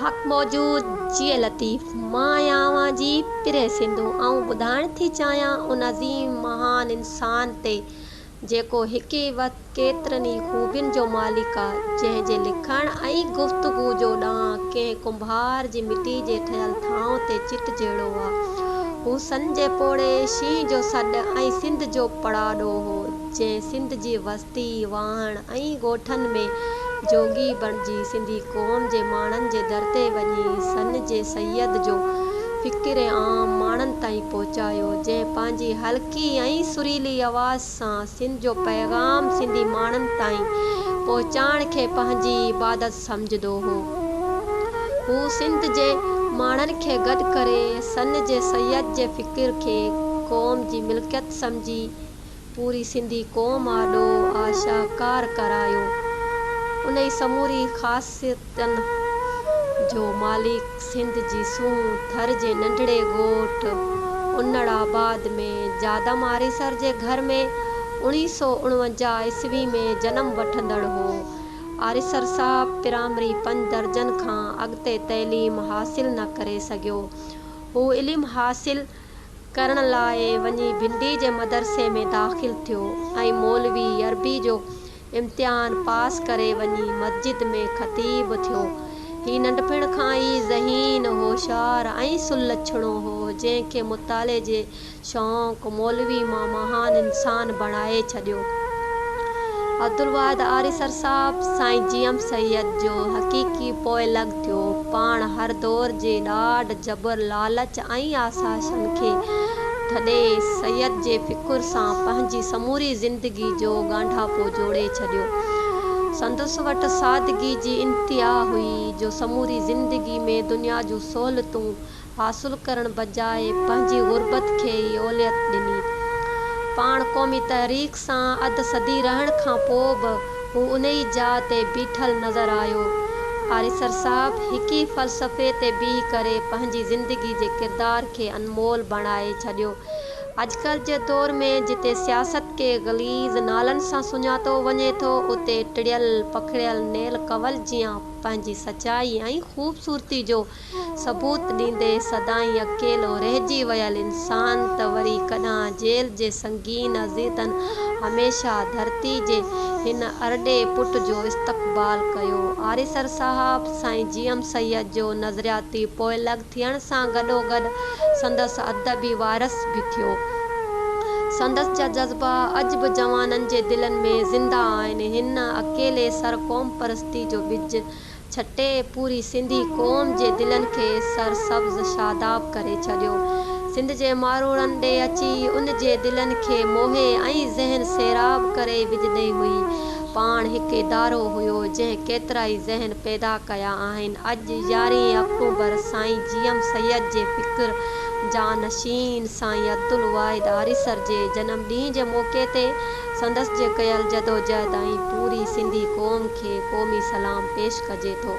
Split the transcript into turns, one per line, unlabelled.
حق موجود جيئي لطيف مان آهيان اوهان جي پرين سنڌو آئون ٻڌائڻ ٿي چاهيان ان عظيم مهان انسان تي جيڪو هڪ ئي وقت ڪيترن ئي خوبين جو مالڪ آ جنهن جي لکڻ ۽ گفتگو جو ڏانء ڪنهن ڪنڀار جي مٽي جي ٺهيل ٿانو تي چٽ جهڙو آ هو سن جي پوڙهي شينهن جو سڏ ۽ سنڌ جو پڙاڏو هو جنهن سنڌ جي وستي واهڻ ۽ ڳوٺن ۾ جوڳي بڻجي سنڌي قوم جي ماڻهن جي در تي وڃي سن جي سيد جو فڪر عام ماڻهن تائين پهچايو، جنهن پنهنجي هلڪي ۽ سريلي آواز سان سنڌ جو پيغام سنڌي ماڻهن تائين پهچائڻ کي پنهنجي عبادت سمجهندو هو. هو سنڌ جي ماڻهن کي گڏ ڪري سن جي سيد جي فڪر کي قوم جي ملڪيت سمجهي پوري سنڌي قوم آڏو آشاڪار ڪرايو. انهي سموري خاصيتن جو مالڪ سنڌ جي سونهن ٿر جي ننڍڙي ڳوٺ انڙ آباد ۾ جادم آريسر جي گهر ۾ 1949 عيسوي ۾ جنم وٺندڙ هو. آريسر صاحب پرائمري پنج درجن کان اڳتي تعليم حاصل نه ڪري سگهيو. هو علم حاصل ڪرڻ لاء وڃي ڀنڊي جي مدرسي ۾ داخل ٿيو ۽ مولوي عربي جو امتحان پاس ڪري وڃي مسجد ۾ خطيب ٿيو. هي ننڍپڻ کان ئي ذهين، هوشيار ۽ سلڇڻو هو، جنهن کي مطالعي جي شوق مولوي مان مهان انسان بڻائي ڇڏيو. عبدالواحد آريسر صاحب سائين جي ايم سيد جو حقيقي پوئلڳ ٿيو. پاڻ هر دور جي ڏاڍ، جبر، لالچ ۽ آسائشن کي ٿڏي سيد جي فڪر سان پنهنجي سموري زندگي جو ڳانڍاپو جوڙي ڇڏيو. سندس وٽ سادگي جي انتها هئي جو سموري زندگي ۾ دنيا جون سهولتون حاصل ڪرڻ بجاء پنهنجي غربت کي ئي اوليت ڏني. پاڻ قومي تحريڪ سان اڌ صدي رهڻ کان پوء به هو انهي جاء تي بيٺل نظر آيو. آريسر صاحب هڪ ئي فلسفي تي بيهي ڪري پنهنجي زندگي جي ڪردار کي انمول بڻائي ڇڏيو. اڄڪلهه جي دور ۾ جتي سياست کي غليظ نالن سان سڃاتو وڃي ٿو اتي ٽڙيل پکڙيل نيل ڪنول جيان پنهنجي سچائي ۽ خوبصورتي جو ثبوت ڏيندي سدائين اڪيلو رهجي ويل انسان ته وري ڪڏهن جيل جي سنگين اذيتن هميشه ڌرتي جي هن ارڏي پٽ جو استقبال ڪيو. آريسر صاحب سائين جي ايم سيد جو نظرياتي پوئلڳ ٿيڻ سان گڏوگڏ سندس ادبي وارث به ٿيو. سندس جا جذبا اڄ به جوانن جي دلن ۾ زنده آهن. هن اڪيلي سر قومپرستي جو ٻج ڇٽي پوري سنڌي قوم جي دلن کي سر سبز شاداب ڪري ڇڏيو. سنڌ جي ماروئڙن ڏي اچي ان جي دلن کي موهي ۽ ذهن سيراب ڪري وجهندي هئي. پاڻ هڪ ادارو هيو جنهن ڪيترائي ذهن پيدا ڪيا آهن. اڄ يارهين آڪٽوبر سائين جي ايم سيد جي فڪر جانشين سائين عبدالواحد آريسر جي جنم ڏينهن جي موقعي تي سندس جي ڪيل جدوجهد ۽ پوري سنڌي قوم کي قومي سلام پيش ڪجي ٿو.